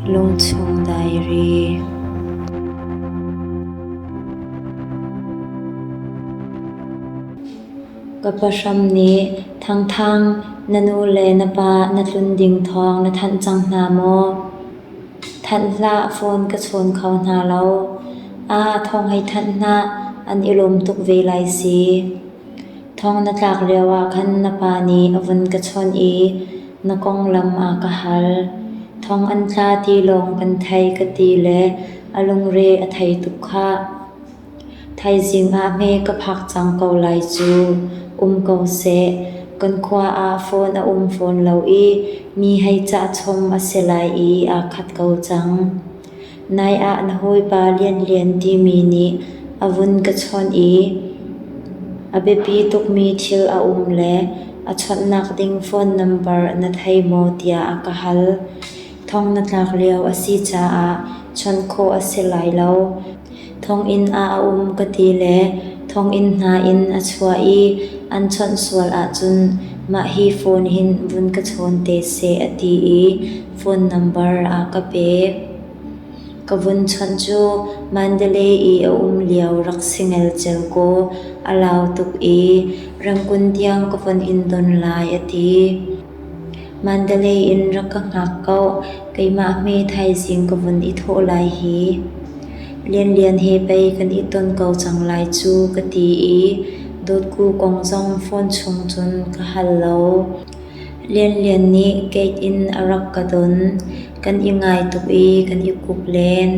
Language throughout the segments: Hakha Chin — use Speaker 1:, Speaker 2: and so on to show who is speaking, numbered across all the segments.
Speaker 1: Lungchung Diary. Ka pahram nih, Thangthang, na nu le na pa na tlun ding thawng na thanh cang hna maw? Thanh hlah, phone ka chawn kho hna lo. Aa, thawng hei thanh hna, an i lawm tuk ve lai si. Thong na tlak lioah khan na pa nih a vun ka chawnh i na konglam a ka hal. Thong an tla ti lawng kan thei ka ti le a lungre a thei tuk khah. Thaizing ah hme ka phak cang ko lai cu. Um ko seh. Kan khua ah phone a um fawn lo i mi hei cah chom a si lai i aa khat ko cang. Nai ah na hawipa Lianlian timi nih a vun ka chawnh i a biapi tukmi thil a um le a chawnhnak ding phone number na thei maw tiah a ka hal. Thong na tlak lio a si caah chawnh khawh a si lai lo. Thonginn ah a um ka ti le thonginn hna in a chuah i an chawnh sual ahcun mah hi phone hin vun ka chawn te seh a ti i phone number a ka pek. Ka vun chawnh cu Mandalay i a um lio rak si ngelcel kaw a lau tuk i Rangoon tiang ka von in don lai a ti. Mandalay in rak ka hngak ko, keimah hme thaizing ka vun i thawh lai hi. Lianlian he pei kan i ton ko cang lai cu ka ti i Dawtku kong zong phone chung cun ka hal lo. Lianlian nih gate in a rak ka don. Kan i ngai tuk i kan i kup len.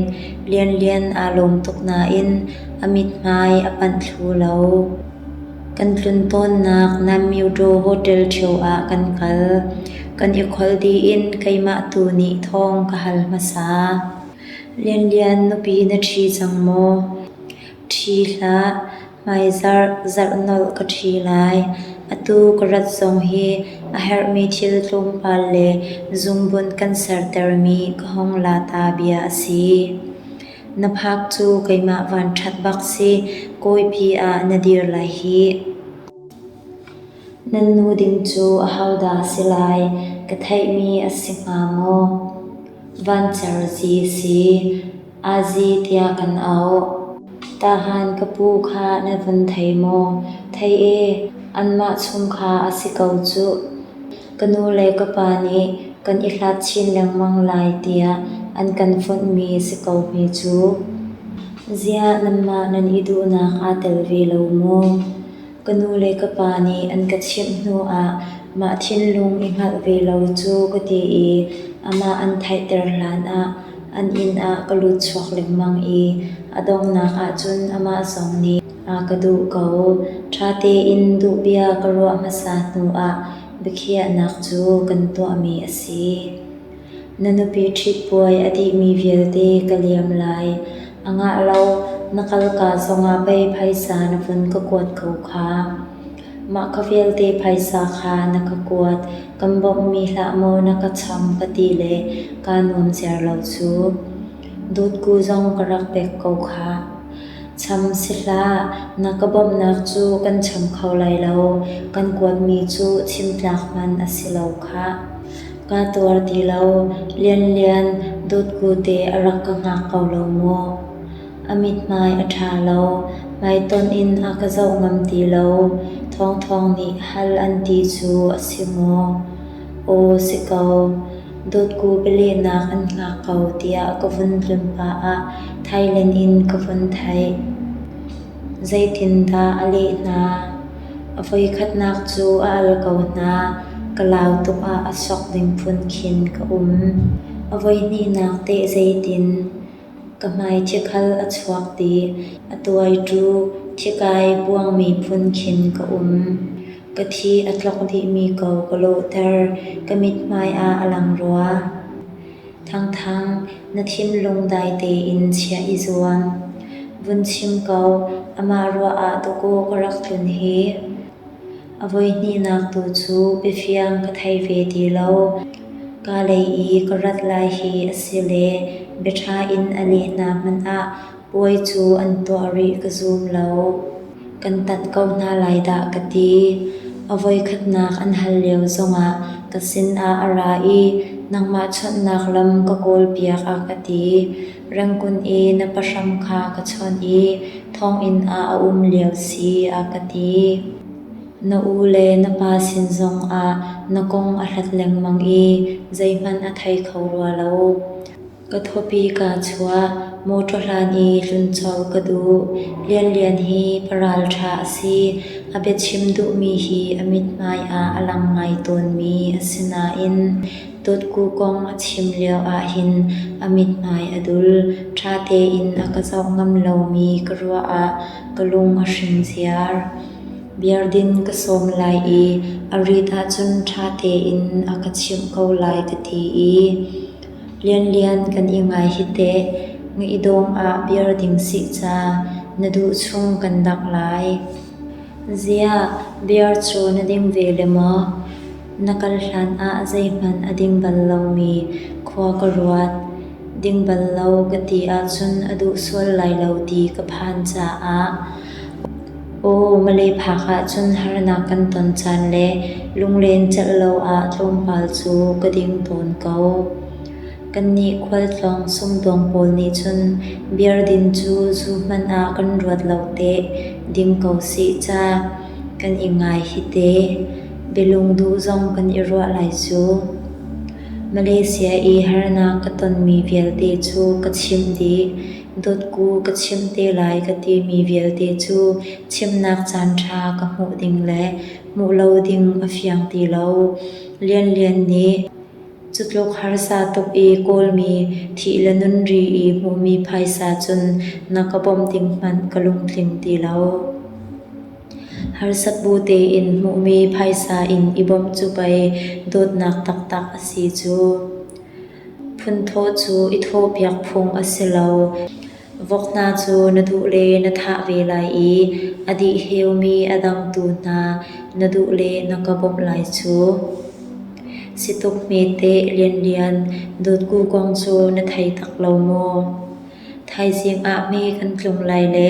Speaker 1: Lianlian aa lawm tuk nain a mithmai a panh thlu lo. Kan tlun tawnnak Namyudo Hotel ṭhio ah kan kal. Kan i kholh dih in keimah tu nih thawng ka hal hmasa. Lianlian nupi na ṭhi cang maw? Ṭhi hlah. Hmaizarh zarhnolh ka ṭhi lai. Atu ka rat zong hi a herhmi thil tlawmpal le zungbunh kan sertermi ka hung la ta bia a si. Na phak cu keimah vanṭhat bak si, kawipi ah na dir lai hih. Nan nu ding cu ahodah si lai, ka theihmi a si hnga maw? Vancer zi si, Azi tiah kan auh. Tahan ka pu kha na vun thei maw? Thei e, anmah chung kha a si ko cuh. Ka nu le ka pa nih kan i hlat chin lengmang lai tiah an kan fonhmi si ko hme cu. Ziah nanmah nan i duhnak aa tel ve lo maw? Ka nu le ka pa nih an ka chimh hnu ah mah thinlung i hngalh ve lo cu ka ti i amah an theihter hlan ah an inn ah ka lut chuak lengmang i a donghnak ahcun amah zong nih a ka duh ko. Ṭha tein duh bia ka ruah hmasa hnu ah biakhiahnak cu kan tuahmi a si. Na nupi ṭhit puai a dihmi vialte ka liam lai. A ngah lo, na kalka zongah pei phaisa na vun ka kuat ko kha. Mah kha vialte phaisa kha na ka kuat, kan bawmhmi hlah maw na ka cham ka ti le kaa nuam ziar lo cu. Dawtku zong ka rak pek ko khah. Cham si hlah, na ka bawmhnak cu kan cham kho lai lo, kan kuatmi cu chimtlak hmanh a si lo khah. Kaa tuar ti lo, Lianlian, Dawtku te a rak ka hngak ko lo maw? A mithmai a ṭha lo, hmaitonh in a ka zoh ngam ti lo. Thawngthawng nih hal an ti cu a si maw? Aw si ko. Dawtku bialehnak an hngak ko tiah ka vun tlun pah ah Thailand in ka vun theih. Zeitindah a leh hna? A voikhatnak cu a al ko hna. Ka lau tuk ah a sok ding phun khin ka um. A voihnihnak teh zeitin? Ka hmai thikhal a chuak dih. A tuaiṭu, thikai buangmi phun khin ka um. Ka thi a tlok dihmi ko ka lawhter. Ka mithmai ah a lang rua. Thangthang, na thinlung dai tein chiah i zuam. Vun chim ko, amah ruah ah dawkaw ka rak tlun hi. A voihnihnak tu cu biafiang ka thei ve ti lo. Ka lei i ka rat lai hi a si le biaṭha in a leh hna hmanh ah puai cu an tuah rih ka zum lo. Kan tanh ko hna lai dah ka ti. A voikhatnak an hal lio zongah ka sinah a ra i Nangmah chawnhnak lam ka kawlpiak a ka ti. Rengkun i na pahram kha ka chawnh i thonginn ah a um lio si a ka ti. Na u le na pa sin zongah na kong a hlat lengmang i zeihmanh a thei kho rua lo. Ka thawpi kaa chuah, mawṭaw hlan i tlun colh ka duh. Lianlian hi paralṭha a si. A biachim duhmi hi a mithmai ah a lang ngai tawnmi a si nain Dawtku kong a chim lio ahhin a mithmai a dul. Ṭha tein a ka zoh ngam lomi ka ruah ah ka lung a hring ziar. Biardin ka sawm lai i a rit ahcun ṭha tein a ka chimh ko lai ka ti i Lianlian kan i ngai hi teh, ngaidawng ah biar ding sih ca, na duh chung kan dangh lai. Ziah, beer cu na ding ve le maw? Na kal hlan ah zeihmanh a ding bal lomi khua ka ruat. Ding bal lo ka ti ahcun a duh sual lai lo ti ka phan caah Aw, Malay phak ahcun harnak kan ton caan le lunglen celh lo ah tlawmpal cu ka ding tawn ko. Kannih khualtlawng sumdawng pawl nih cun beer din cu zu hmanh ah kan ruat lo teh, ding ko sih ca, kan i ngai hi teh. Bialung duh zong kan i ruah lai cu. Malaysia i harnak ka tonmi vialte cu ka chimh dih. Dawtku ka chimh te lai ka timi vialte cu chimnak caanṭha ka hmuh ding le hmuh lo ding a fiang ti lo. Lianlian nih cu tluk harsa tuk i Kawlmi thih le nun ri i hmuhmi phaisa cun na ka bawmh ding hmanh ka lungtling ti lo. Harsat bu tein hmuhmi phaisa in i bawmh cu pei dawtnak taktak a si cu. Phunthawh cu i thawhpiak phung a si lo. Vok hna cu na duh le na thah ve lai i a dih heumi a dang tu hna na duh le na ka bawmh lai cu. Si tuk hme teh Lianlian, Dawtku kong cu na thei tak lo maw? Thaizing ah hme kan tlung lai le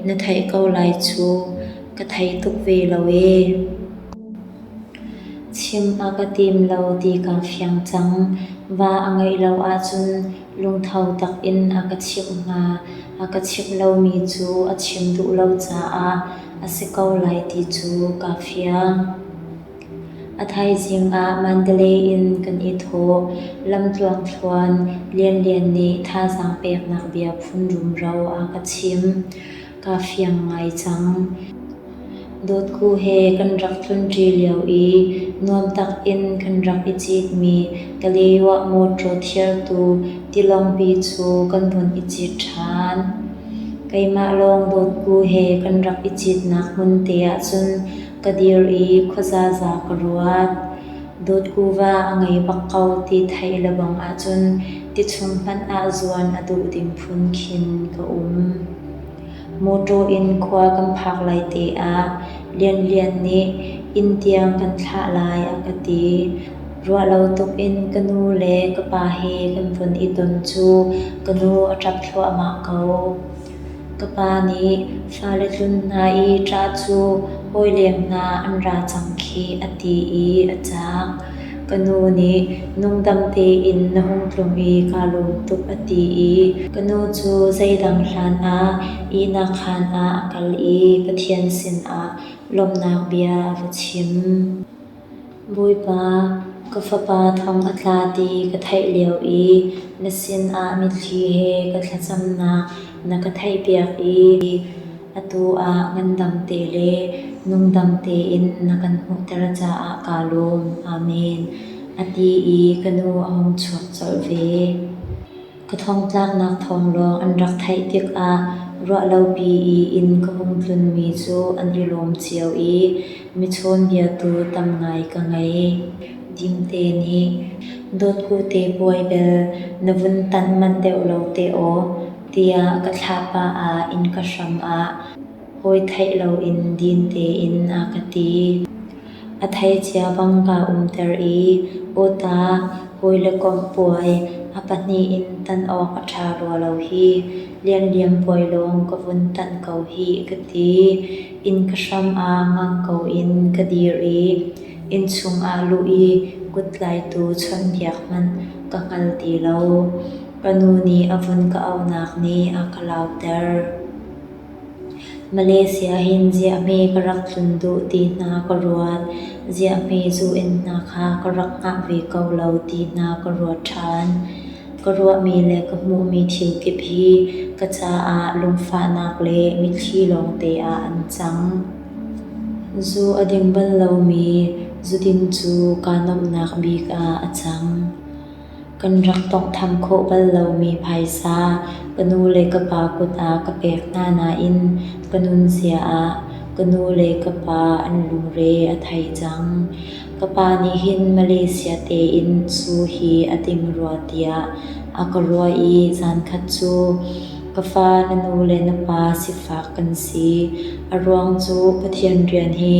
Speaker 1: na theih ko lai cu. Ka thei tuk ve lo ee. Chim a ka tim lo ti kaa fiang cang. Va a ngeih lo ahcun lungtho takin a ka chimh hnga. A ka chimh lomi cu a chim duh lo caah a si ko lai ti cu kaa fiang. A thaizing ah Mandalay in kan i thawh. Lamtluangthluan Lianlian nih thazaang peknak bia phun rumro a ka chim. Kaa fiang ngai cang. Dawtku he kan rak tlunṭi lio i nuam takin kan rak i citmi Kalewa mawṭaw thiartu tilawngpi cu kan vun i cit ṭhan. Keimah lawng Dawtku he kan rak i citnak hmun te ahcun ka dir i khuazaza ka ruat. Dawtku va a ngei bak ko ti theih lebang ahcun tichung hmanh ah zuan a duh ding phun khin ka um. Mawṭaw in khua kan phak lai te ah Lianlian nih inn tiang kan thlah lai a ka ti. Ruahlo tuk in ka nu le ka pa he kan vun i ton cu ka nu a ṭap thluahmah ko. Ka pa nih fale tlun hna i ṭah cu hawileng hna an ra cang khih a ti i a caak. Ka nu nih nungdam tein na hung tlung i kaa lawm tuk a ti i ka nu cu zeidang hlan ah ihnak khaan ah a kal i Pathian sinah lawmhnak bia a va chim. Bawipa, ka fapa thong a tla ti ka theih lio i na sinah mitthli he ka thlacamnak na ka theihpiak i Atu ah ngandam te le nungdam tein na kan hmuhter caah kaa lawm. Amen. A ti i ka nu a hung chuak colh ve. Ka thongtlaknak thawng lawng an rak theih tikah ruahlopi i inn ka hung tlunmi cu an i lawm cio i mi chawnbiatu tam ngai ka ngei. Dimte nih, Dawtku te puai bel na vun tanh manh deuh lo teh aw, tiah ka thlah pah ah innka hram ah hawi theih loin din tein a ka ti. A thei cia bang kaa umter i awta hawile komh puai a pahnih in tan awk a ṭha rua lo hi, lianliam puai lawng ka vun tanh ko hih ka ti. Innka hram ah ngang ko in ka dir i Innchung ah luh i kuttlaitu chawnhbiak hmanh ka hngal ti lo. Ka nu nih a vun ka auhnak nih a ka lauter. Malaysia hin ziahhme ka rak tlun duh ti hna ka ruat. Ziahhme zu-inn hna kha ka rak hngah ve ko lo ti hna ka ruat ṭhan. Ka ruahmi le ka hmuhmi thil kip hi ka caah lungfahnak le mitthli lawngte ah an cang. Zu a ding bal lomi zudin cu kaa nuamhnak bik ah a cang. Kan rak tawnghtham khawh bal lomi phaisa ka nu le ka pa kut ah ka pek hna nain ka nunzia ah ka nu le ka pa an lungre a thei cang. Ka pa nih hin Malaysia tein zu hi a ding rua tiah a ka ruah i zankhat cu ka fa na nu le na pa sifak kan si. A ruang cu Pathian rian hi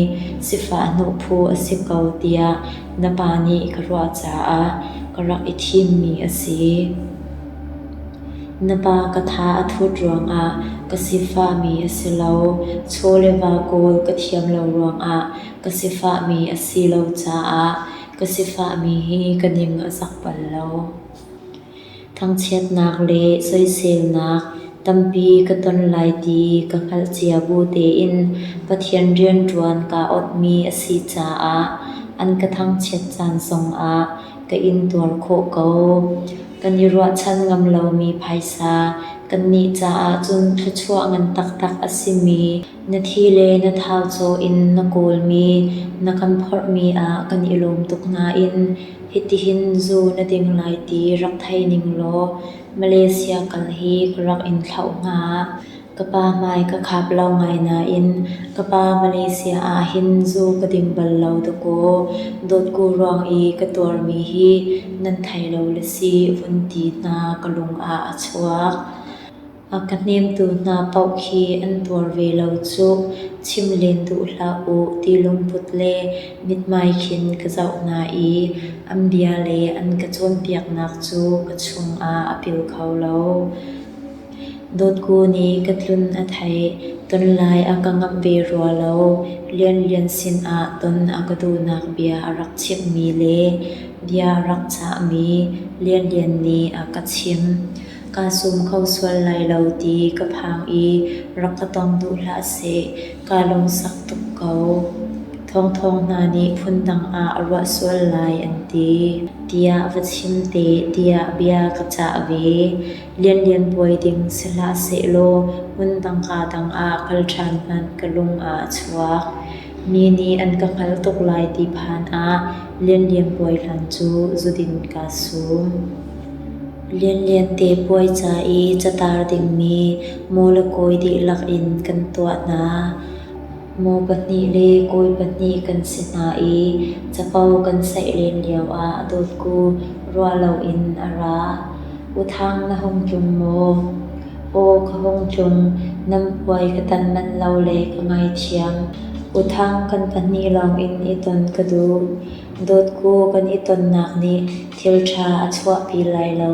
Speaker 1: sifah hnawh phu a si ko tiah na pa nih ka ruah caah ka rak i thimmi a si. Na pa ka tha a thut ruangah ka sifahmi a si lo. Chaw le va kawl ka thiam lo ruangah ka sifahmi a si lo caah ka sifahmi hi ka ning a zak bal lo. Thangchiatnak le soiselnak tampi ka ton lai ti ka hngalh cia bu tein Pathian rianṭuan kaa otmi a si caah an ka thangchiat caan zongah ka intuar khawh ko. Kan i ruahchan ngam lomi phaisa kannih caah cun thluachuah ngan taktak a simi na thi le na thau caw in na kawlmi na kan phorhmi ah kan i lawm tuk nain hitihin zu na ding lai ti rak thei ning law Malaysia kal hi ka rak in thlauh hnga. Ka pa hmai ka khap lo ngai nain ka pa Malaysia ah hin zu ka ding bal lo dakaw dawtku ruang i ka tuarmi hi nan thei lo le si vun ti hna ka lung ah a chuak. A ka hnemtu hna paoh khi an tuar ve lo cuh, chim len duh hlah u ti lungput le mithmai khin ka zoh hna i an bia le an ka cawnpiaknak cu ka chungah a pil kho lo. Dawtku nih ka tlun a theih, ton lai a ka ngamh ve rua lo. Lianlian sinah ton a ka duhnak bia a rak chimhmi le bia a rak cahmi Lianlian nih a ka chimh. Kaa sum kho sual lai lo ti ka phang i rak ka tong duh hlah seh, kaa lungsak tuk ko. Thawngthawng hna nih phundang ah a ruah sual lai an ti. Tiah va chim te tiah bia ka cah ve. Lianlian buai ding si hlah sehlaw hmundang kaa dang ah kal ṭhan hmanh ka lung ah a chuak. Mi nih an ka hngal tuk lai ti phan ah Lianlian puai hlan cu zudin kaa sum. Lianlian te puai ca i catar dingmi maw le kawi dihlak in kan tuah hna. Maw pahnih le kawi pahnih kan si hna i capo kan saih len lioah dawtku ruah loin a ra. U Thang na hung tlung maw? Aw ka hung tlung, nan puai ka tan manh lo le ka ngaithiam. U Thang kan pahnih lawngin i ton ka duh. Dawtku kan i tonnak nih thil ṭha a chuahpi lai lo.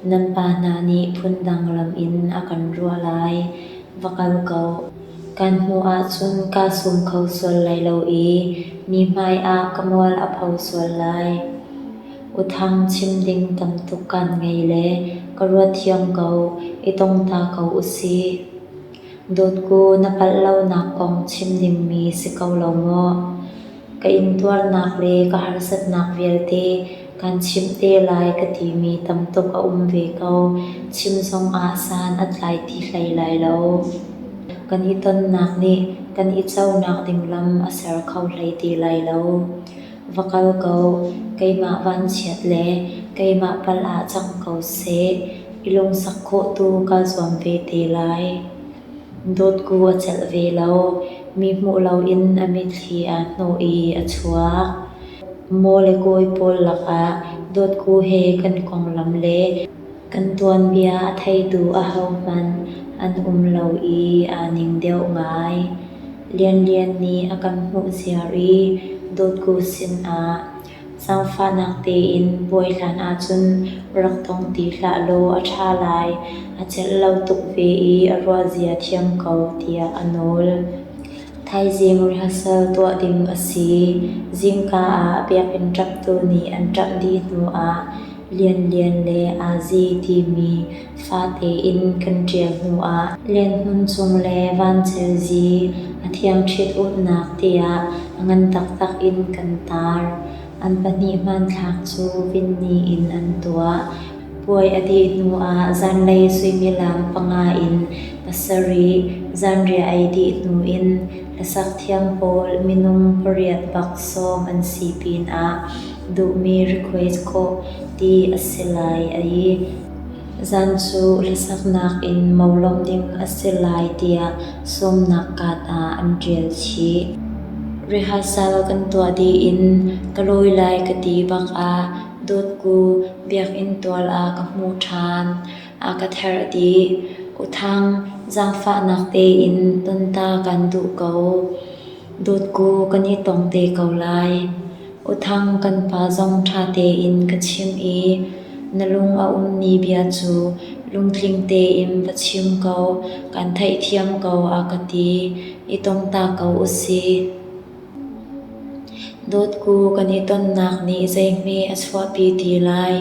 Speaker 1: Nan pa hna nih phundang lam in a kan ruah lai. Va kal ko. Kan hmuh ahcun kaa sum kho sual lai lo i mi hmai ah ka mual a pho sual lai. U Thang chim ding tam tuk kan ngei le ka ruat thiam ko, i tong ta ko usih. Dawtku na palh lonak kong chim dingmi si ko lo maw? Ka intuarnak le ka harsatnak vialte kan chimh te lai ka timi tamtuk a um ve ko. Chim zongah san a tlai ti hlei lai lo. Kan i tonnak nih kan i conak ding lam a ser kho hlei ti lai lo. Va kal ko, keimah vanchiat le keimah palh ah cang ko seh. I lungsak khawh tu kaa zuam ve te lai. Dawtku a celh ve lo. Mi hmuh loin a mitthli aa hnawh i a chuak. Maw le kawi pawl lakah Dawtku he kan konglam le kan tuanbia a theitu ahohmanh an um lo i aa ning deuh ngai. Lianlian nih a kan hmuh ziar i Dawtku sinah Zaangfahnak tein buai hlan ahcun rak tong ti hlah law a ṭha lai, a celh lo tuk ve i a ruahzia thiam ko, tiah a nawl. Thaizing rehearsal tuah ding a si. Zingka ah biakinn ṭaptu nih an ṭamh dih hnu ah Lianlian le Azi timi fate in kan ṭial hnu ah Lian Hmun Cung le Van Cel Zi a thiang ṭhit-umhnak tiah a ngan taktak in kan tar. An pahnih hmanthlak cu Vinny in an tuah. Puai a dih hnuah zanlei suimilam 5 in 7 zanriah ei dih hnu in hlasak thiam pawl minung pariat bak sawm an si pinah duhmi request khawh ti a si lai i zan cu hlasaknak in molawmh ding a si lai tiah sawmnak card ah an ṭial chih. Rehearsal kan tuah dih in ka lawi lai ka ti bak ah Dawtku biakinn tual ah ka hmuh ṭhan. A ka therh dih. U Thang, zaangfahnak tein tonta kan duh ko. Dawtku kan i tong te ko lai. U Thang kan pa zong ṭha tein ka chimh i na lung a ummi bia cu lungtling tein va chim ko, kan theihthiam ko a ka ti. I tong ta ko usih. Dawtku kan i tonnak nih zeihme a chuahpi ti lai?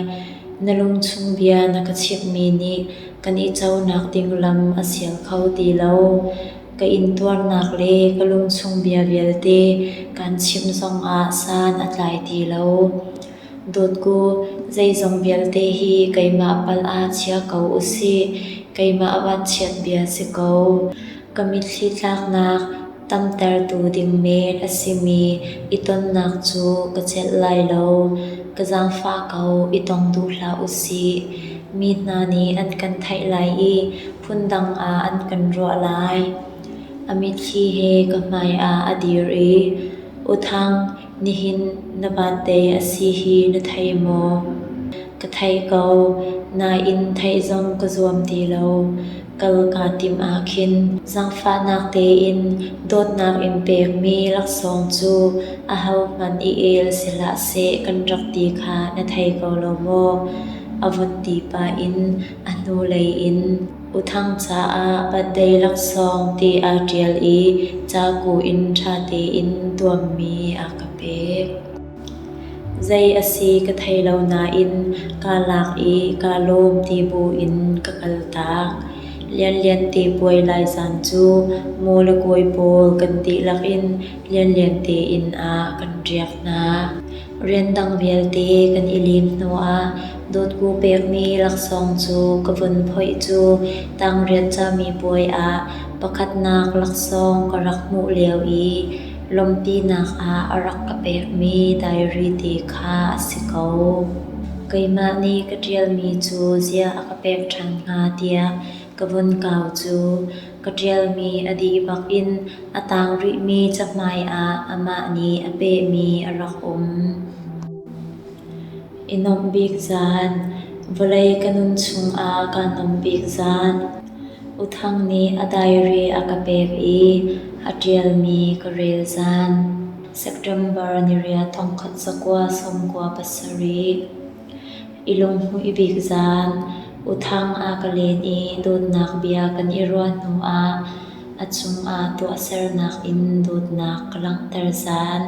Speaker 1: Na lungchung bia na ka chimhmi nih kan i conak ding lam a sial kho ti lo. Ka intuarnak le ka lungchung bia vialte kaan chimh zongah san a tlai ti lo. Dawtku, zeizong vialte hi keimah palh ah chia ko usih. Keimah vanchiat bia si ko. Ka mitthli tlaknak tamtertu ding men a simi i tonnak cu ka celh lai lo. Ka zaangfah ko, i tong duh hlah usih. Mi hna nih an kan theih lai i phundang ah an kan ruah lai. A mitthli he ka hmai ah a dir i, U Thang, nihin na birthday a si hi na thei maw? Ka theih ko, nain theih zong ka zuam ti lo. Kal kaa timh ah khin zaangfahnak tein dawtnak in pekmi laksawng cu ahohmanh i el si hlah seh kan rak ti kha na thei ko lo maw? A vun ti pah in a hnulei in U Thang caah birthday laksawng ti aa ṭial i caku in ṭha tein tuammi a ka pek. Zei a si ka thei lo nain kaa lak i kaa lawm ti buin ka kaltak. Lianlian te puai lai zan cu maw le kawi pawl kan dihlak in Lianlian te inn ah kan riak hna. Rian dang vialte kan i lim hnuah Dawtku pekmi laksawng cu ka vun phoih cu tangriat camipuai ah pakhatnak laksawng ka rak hmuh lio i lawmhpinak ah a rak ka pekmi diary te kha a si ko. Keimah nih ka ṭialmi cu ziah a ka pek ṭhan hnga tiah ka vun kau cu ka ṭialmi a dih bak in a taang rihmi cahmai ah amah nih a pehmi a rak um. I nuamh bik zan, vawlei ka nun chungah kaa nuamh bik zan. U Thang nih a diary a ka pek i a ṭialmi ka rel zan. September niriat 1997. I lunghmuih bik zan, U Thang a ka len i dawtnak bia kan i ruah hnu ah a cungah tuahsernak in dawtnak ka langhter zan.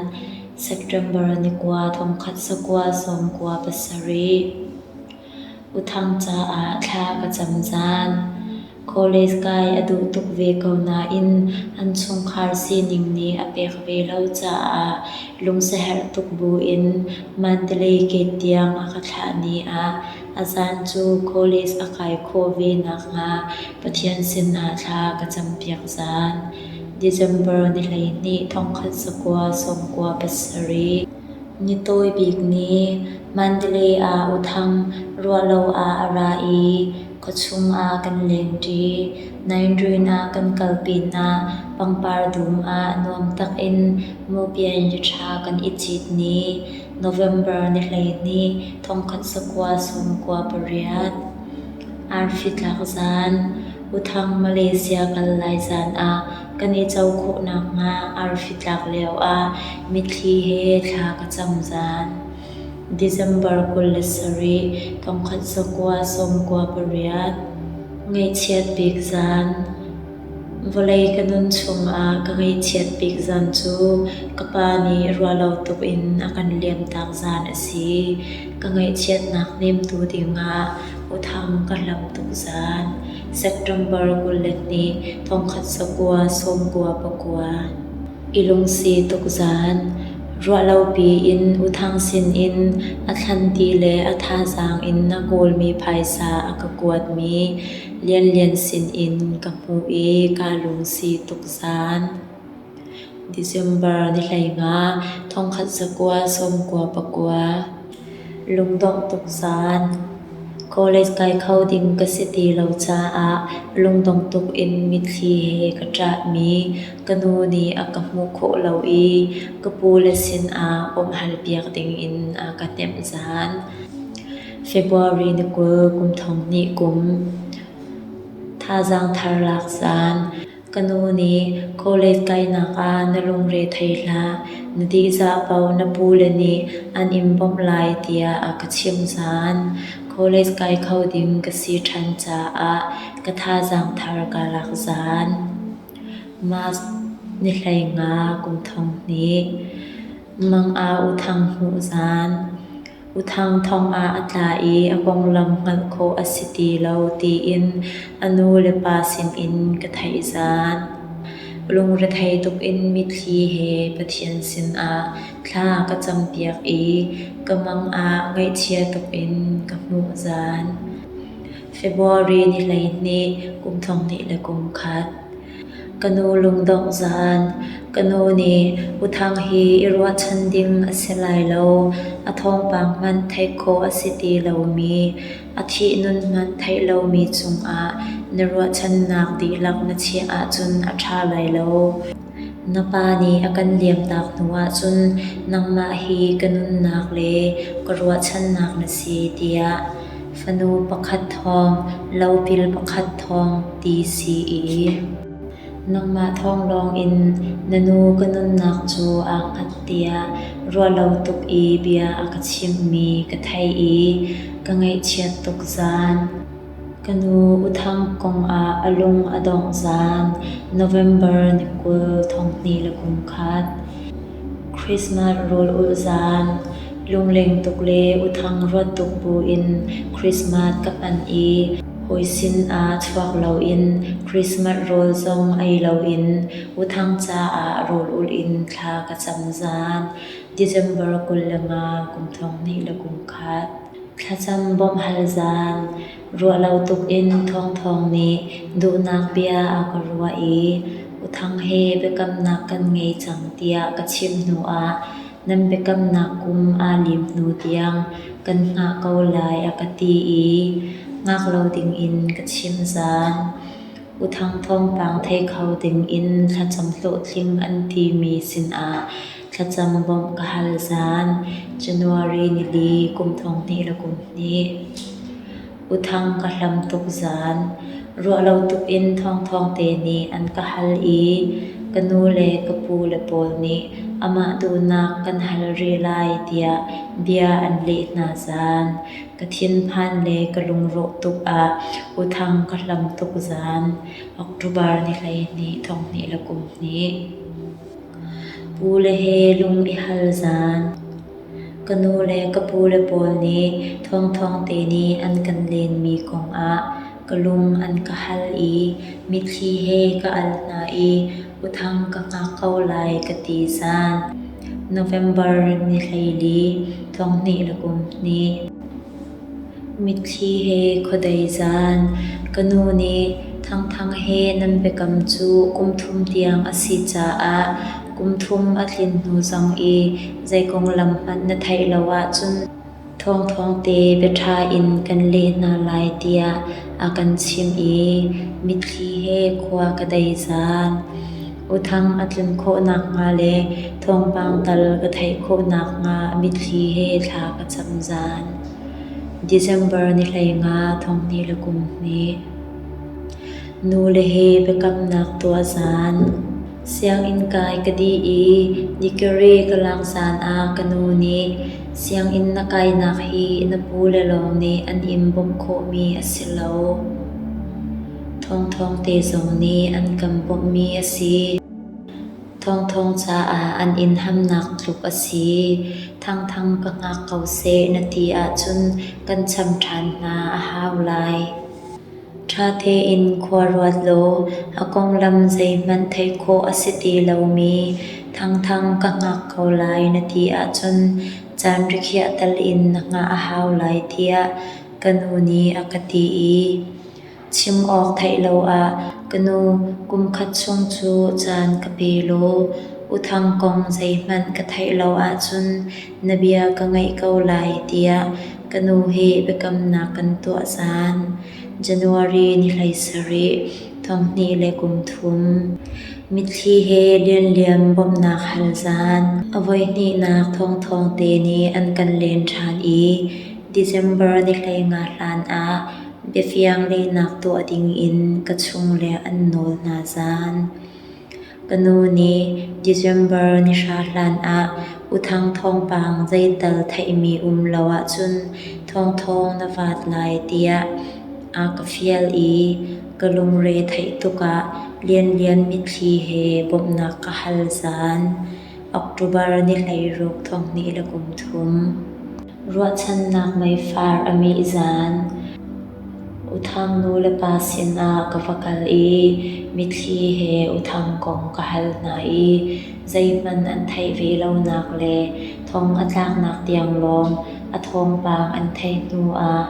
Speaker 1: September nikua 1997. U Thang caah thla ka cam zan. College kai a duh tuk ve ko nain an chungkhar sining nih a pek ve lo caah lungsiaherh tuk buin Mandalay Gate tiang a ka thlah ni ah a zan cu college a kai khawh ve nakhnga Pathian sinah thla ka campiak zan. December ni 12 1997. Ni tawi bik ni, Mandalay ah U Thang ruahlo ah a ra i khuachung ah kan lengṭi. Nainrin ah kan kal pinah pangpar dum ah nuam takin mupian ṭha kan i cit ni, November ni 12, 1998. Arfi tlak zan, U Thang Malaysia kal lai zan ah kan i co khawh nakhnga arfi tlak lioah mitthli he thla ka cam zan. December 27, 1998. Ngaihchiat bik zan. Vawlei ka nun chungah ka ngaihchiat bik zan cu ka pa nih ruahlo tuk in a kan liamtak zan a si. Ka ngaihchiatnak hnemtu dingah U Thang ka hlam tuk zan. September 22, 1999. I lungsi tuk zan. Ruahlopi in U Thang sinin a thlanti le a thazaang in a kawlmi phaisa a ka kuatmi Lianlian sinin ka hmuh i kaa lungsi tuk zan. December ni 15, 1999. Lungdongh tuk zan. College kai kho ding ka si ti lo caah lungdong tuk in mitthli he ka ṭahmi ka nu nih a ka hmuh khawh lo i ka pule sinah bawmh halpiak dingin a ka hnemh zan. February ni 20, kum 2000 kum. Thazaang thar lak zan. Ka nu nih college kainak ah na lungre thei hlah, na dihzah paoh na pule nih an in bawmh lai tiah a ka chimh zan. College kai kho ding ka si ṭhan caah ka thazaang thar kaa lak zan. March ni 15, kum 2000. Mang ah U Thang hmuh zan. U Thang thong ah a tla i a konglam hngalh khawh a si ti lo tiin a nu le pa sinin ka theih zan. Lungrethei tuk in mitthli he Pathian sinah thla ka campiak i ka mang ah ngaihchia tuk in ka hmuh zan. February ni 12, kum 2001. Ka nu lungdongh zan. Ka nu nih U Thang hi i ruahchan ding a si lai lo. A thawngpang hmanh theih khawh a si ti lomi, a thih nun hmanh theih lomi cungah na ruahchannak dihlak na chiah ahcun a ṭha lai lo. Na pa nih a kan liamtak hnu ahcun nangmah hi ka nunnak le ka ruahchannak na si tiah fanu pakhat thawng, lopil pakhat thawng ti si i nangmah thawng lawngin na nu ka nunnak cu aa hngat tiah ruahlo tuk i bia a ka chimhmi ka theih i ka ngaihchiat tuk zan. Ka nu U Thang kong ah a lung a dongh zan November ni 20, 2001. Christmas rawl ulh zan. Lungleng tuk le U Thang ruat tuk buin Christmas ka hman i hawi sinah chuak loin Christmas rawl zong ei loin U Thang caah rawl ulh in thla ka cam zan. December 25, kum 2001. Thlacam bawmh hal zan. Ruahlo tuk in Thawngthawng nih duhnak bia a ka ruah i U Thang he biakamnak kan ngei cang tiah ka chimh hnu ah nan biakamnak kum aa lim hnu tiang kan hngah ko lai a ka ti i hngak lo dingin ka chimh zan. U Thang thawngpang thei kho dingin thlacam hlawhtling an timi sinah thlacam bawmh ka hal zan. January nili kum 2012. U Thang ka hlam tuk zan. Ruahlo tuk in Thawngthawng te nih an ka hal i ka nu le ka pu le pawl nih amah duhnak kan hal rih lai tiah bia an leh hna zan. Ka thinphan le ka lungrawh tuk ah U Thang ka hlam tuk zan. October ni 12, 2012. Pu le he lung i hal zan. Ka nu le ka pule pawl nih Thawngthawng te nih an kan lenmi kongah ka lung an ka hal i mitthli he ka al hna i U Thang ka hngak ko lai ka ti zan. November ni 14, 2012. Mitthli he khuadei zan. Ka nu nih Thangthang he nan biakam cu kum thum tiang a si caah kum thum a tlin hnu zong i zei konglam hmanh na theih lo ahcun thawngthawng te biaṭha in kan leh hna lai tiah a kan chimh i mitthli he khua ka dei zan. U Thang a tlun khawh nakhnga le thawngpang tal ka theih khawh nakhnga mitthli he thla ka cam zan. December ni 15, 2012. Nule he biakamnak tuah zan. Sianginn kai ka dih i degree ka lak zan ah ka nu nih sianginn na kainak hi na pule lawng nih an in bawmh khawhmi a si lo. Thawngthawng te zong nih an kan bawmhmi a si. Thawngthawng caah an in hamnak tluk a si. Thangthang ka hngak ko seh na ti ahcun kan cham ṭhan hna a hau lai. Ṭha tein khua ruat law a konglam zeihmanh theih khawh a si ti lomi Thangthang ka hngak ko lai na ti ahcun caan rikhiah tal in na hngah a hau lai tiah ka nu nih a ka ti i chim awk theih lo ah ka nu kumkhat chung cu caan ka pe law U Thang kong zeihmanh ka theih lo ahcun na bia ka ngaih ko lai tiah ka nu he biakamnak kan tuah zan January ni 17, 2013. Mitthli he Lianlian bawmhnak hal zan. A voihnihnak Thawngthawng te nih an kan len ṭhan i December ni 15 hlan ah biafiang lehnak tuah dingin ka chungle an nawl hna zan. Ka nu nih December ni 10 hlan ah U Thang thawngpang zeital theihmi um lo ahcun Thawngthawng na vaat lai tiah a ka fial i ka lungre theih tuk ah Lianlian mitthli he bawmhnak ka hal zan. October ni 16 2013. Ruahchannak meifar a mih zan. U Thang nu le pa sinah ka va kal i mitthli he U Thang kong ka hal hna i zeihmanh an theih ve lonak le thong a tlaknak tiang lawng a thawngpang an theih hnu ah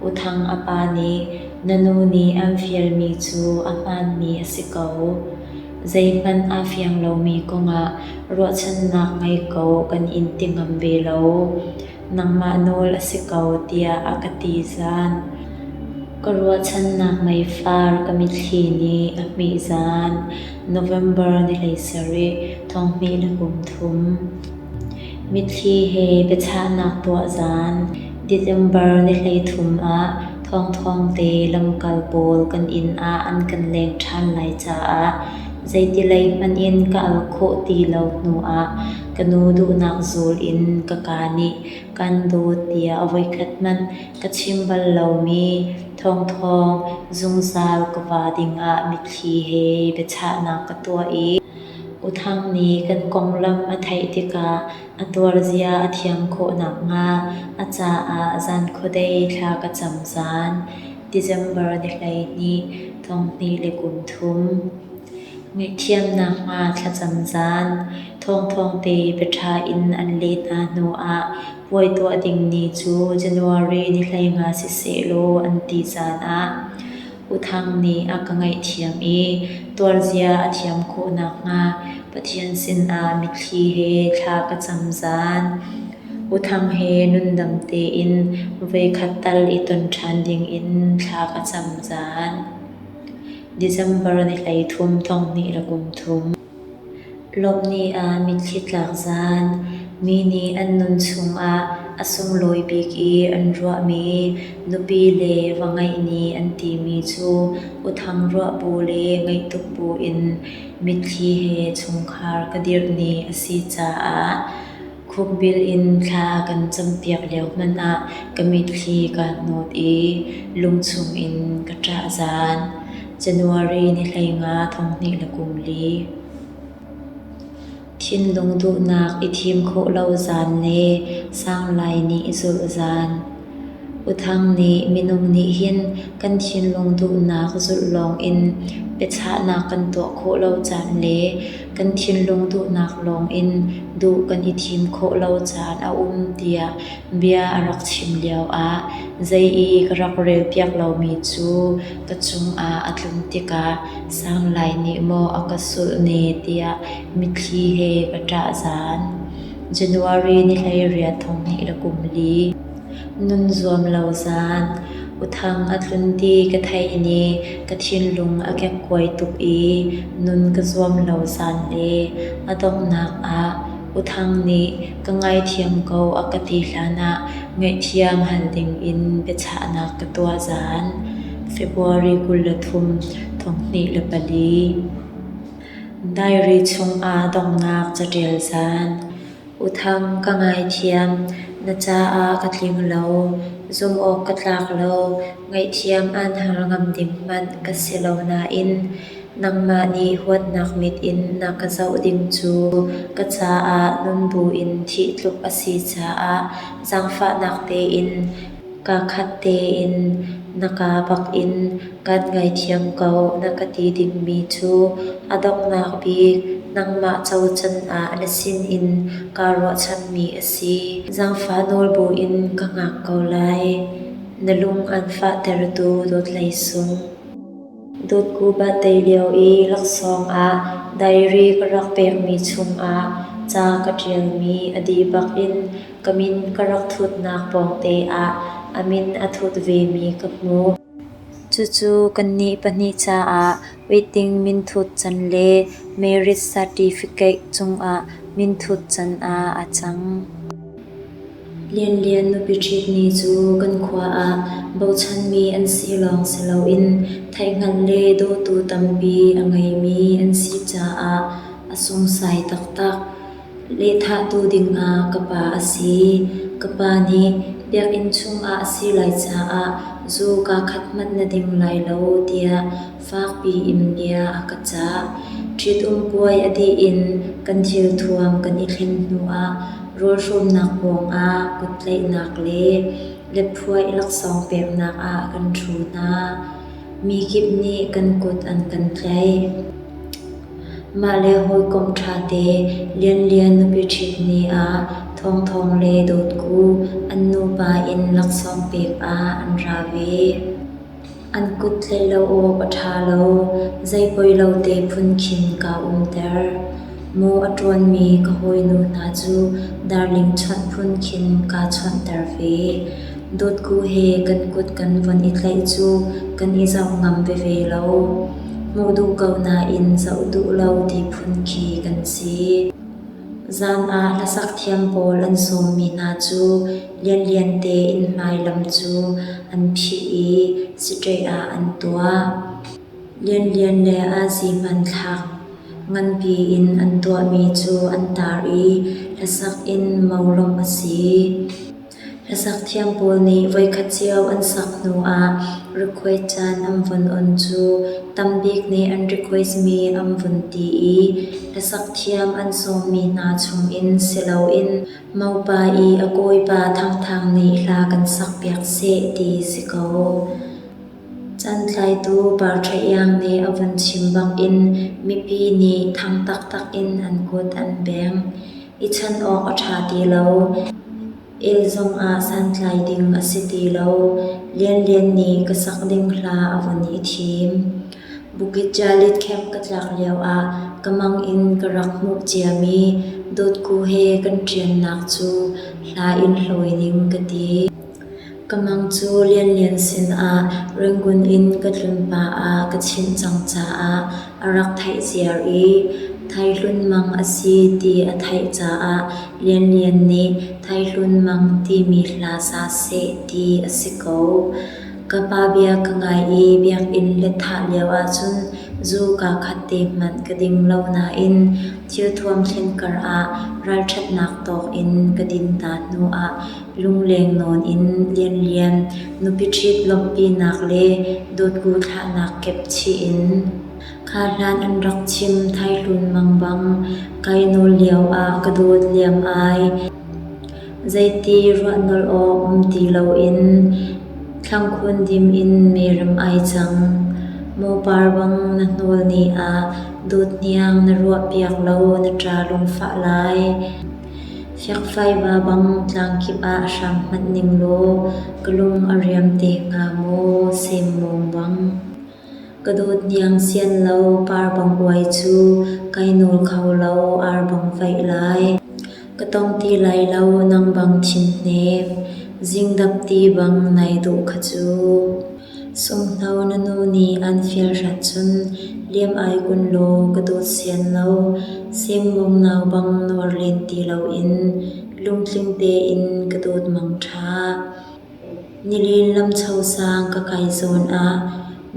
Speaker 1: U Thang a pa nih na nu nih an fialmi cu a hmaanmi a si ko. Zeihmanh aa fiang lomi kongah ruahchannak ngei ko kan in ti ngam ve lo. Nangmah nawl a si ko tiah a ka ti zan. Ka ruahchannak meifar ka mitthli nih a hmih zan. November ni 17, 2013. Mitthli he biachahnak tuah zan. December ni 33 ah Thawngthawng te lamkal pawl kan inn ah an kan leng ṭhan lai caah zeitilei hmanh in ka al khawh ti lo hnu ah ka nu duhnak zul in ka kaa nih kan dawt tiah a voikhat hmanh ka chim bal lomi Thawngthawng zungzal ka va dingah mitthli he biachahnak ka tuah i U Thang nih kan konglam a theih tikah a tuarzia a thiam khawh nakhnga a caah zan khuadei thla ka cam zan. December ni 12, 2013. Ngaihthiamnak hnga thlacam zan. Thawngthawng te biaṭha in an leh hna hnu ah puai tuah ding ni cu January ni 15 siseh law an ti caan ah U Thang nih a ka ngaihthiam i tuarzia a thiam khawh nakhnga Pathian sinah mitthli he thla ka cam zan. U Thang he nundam tein voikhat tal i ton ṭhan dingin thla ka cam zan. December ni 13, 2013. Lawmh ni ah mitthli tlak zan. Mi nih an nun chungah a sunglawi bik i an ruahmi nupi le va ngeih ni an timi cu U Thang ruah bu le ngaih tuk bu in mitthli he chungkhar ka dirh ni a si caah khukbil in thla a kan campiak lio hmanh ah ka mitthli kaa hnawt i lungchung in ka ṭah zan. January ni 15 2014. Thinlung duhnak i thim khawh lo zan le sanglai nih zulh zan. U Thang nih minung nih hin kan thinlung duhnak zulh lawng in biachahnak kan tuah khawh lo caan le kan thinlung duhnak lawng in duh kan i thim khawh lo caan a um tiah bia a rak chim lioah zei i ka rak relpiak lomi cu ka cungah a tlun tikah sanglai nih maw a ka sulh ne tiah mitthli he ka ṭah zan. January ni 18 2014. Nun zuam lo zan. U Thang a tlun ti ka theih ni ka thinlung a kekkuai tuk i nun ka zuam lo zan le a donghnak ah U Thang nih ka ngaithiam ko a ka ti hlanah ngaihthiam hal dingin biachahnak ka tuah zan. February 23, 2004. Diary chungah donghnak caṭial zan. U Thang ka ngaithiam. Na caah ka tling lo, zumh awk ka tlak lo, ngaihthiam aan hal ngam ding hmanh ka si lo nain nangmah nih huatnak mit in na ka zoh ding cu ka caah nun buin thih tluk a si caah zaangfahnak tein kaakhat tein na kaa bakin kaan ngaithiam ko na ka ti dingmi cu a donghnak bik nangmah co canah na sinin kaa ruahchanmi a si. Zaangfah nawl buin ka hngak ko lai. Na lung aan fahtertu dawtlei sung. Dawtku batei lio i laksawng ah diary ka rak pekmi chungah ca ka ṭialmi a dih bakin ka min ka rak thutnak pawngte ah a min a thut vemi ka hmuh. Cucu kannih pahnih caah waiting minthut can le marriage certificate cungah minthut can ah a cang. Lianlian nupi ṭhit ni cu kan khua ah bochanmi an si lawng si loin theihhngalh le dawtu tampi a ngeimi an si caah a sungsai taktak. Lehthahtu dingah ka pa a si. Ka pa nih biakinn chungah a si lai caah zu kaa khat hmanh na ding lai lo tiah fakpi in bia a ka cah. Ṭhitum puai a dih in kan thilthuam kan i thlen hnuah rawlhrawmnak pawngah kuttlaihnak le lephuaih laksawng peknak ah kan ṭhu hna. Mi kip nih kan kut an kan tlaih. Mah le hawikom ṭhate Lianlian nupi ṭhit ni ah Thawngthawng le Dawtku an nupa in laksawng pek ah an ra ve. An kut tlaih lo awk a ṭha lo, zei poi lo te phun khin kaa umter. Maw a ṭuanmi ka hawinu hna cu darling chawnh phun khin kaa chawnhter ve. Dawtku he kan kut kan von i tlaih cu kan i zoh ngam veve lo. Hmuh duh ko nain zoh duh lo ti phun khi kan si. Zan ah hlasak thiam pawl an sawmmi hna cu lianlian te innhmai lam cu an phih i siṭaih ah an tuah. Lianlian le Azi hmanthlak nganpi in an tuahmi cu an tar i hlasak in molawmh a si. Hlasak thiam pawl nih voikhat cio an sak hnu ah request caan an vun on cu tambik nih an request mi an vun ti i hlasak thiam an sawmmi hna chungin si loin mopa i a kawipa Thangthang nih hla kan sakpiak seh ti si ko. Caantlaitu Par Ṭha Iang nih a vun chim bangin mipi nih thang taktak in an kut an bengh. I chan awk a ṭha ti lo. El zongah santlai ding a si ti lo. Lianlian nih ka sak ding hla a vun i thim. Bukit Jalil camp ka tlak lioah ka mang in ka rak hmuh ciami Dawtku he kan ṭiannak cu hla in hlawi ning ka ti. Ka mang cu Lianlian sinah Rangoon in ka tlun pah ah ka chimh cang caah a rak theih ziar i Thaihlun mang a si ti a theih caah Lianlian nih Thaihlun mang timi hla sa seh ti a si ko. Ka pa bia ka ngai i biakinn letthah lio ahcun zu kaa khat te hmanh ka ding lo nain thilthuam thlen kar ah ralṭhatnak tawk in ka din ta hnu ah Lungleng nawn in Lianlian nupi ṭhit lawmhpinak le dawtku thlahnak kep chih in kha hlan an rak chim thaihlun mang bang kai nawl lio ah ka dawt liam ai. Zeiti ruahnolh awk um ti loin thlangkhun dim in merem ai cang. Maw par bang na hnawl ni ah dawt hniang na ruahpiak lo na ṭa lungfah lai. Fiakfaiva bang tlangkip ah hrang hmanh ning law ka lung a riam te hnga maw semmawng bang. Ka dawt hniang sian lo par bang uai cu kai nawl kho lo ar bang vaih lai. Ka tong ti lai lo nang bang thin hnem, zingdap ti bang nai dawh kha cu. Sunghno na nu nih aan fial hrat cun liam ai kun law ka dawt sian lo, semmawng nau bang nuar len ti loin lungtling tein ka dawt mangṭha. Nilin lamcho sang ka kai zawn ah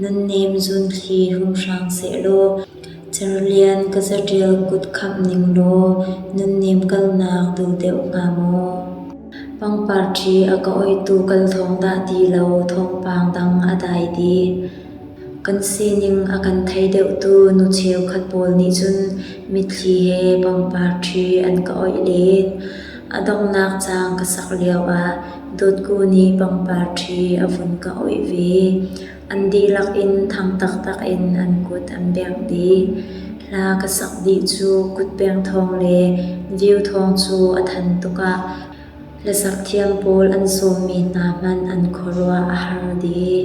Speaker 1: nunnem zunthli hung hrang sehlaw cerlian ka zaṭial kut khamh ning law nunnem kalnak dul deuh hnga maw? Pangpar ṭhi a ka oihtu kal thawng dah ti lo thawngpang dang a dai dih. Kan sining a kan thei deuhtu nu cheukhat pawl nih cun mitthli he pangpar ṭhi an ka oih len. A donghnak caang ka sak lioah Dawtku nih pangpar ṭhi a vun ka oih ve. An dihlak in thang taktak in an kut an bengh dih. Hla ka sak dih cu kutbengh thawng le viu thawng cu a than tuk ah hlasak thiam pawl an sawmmi hna hmanh an khuaruah a har dih.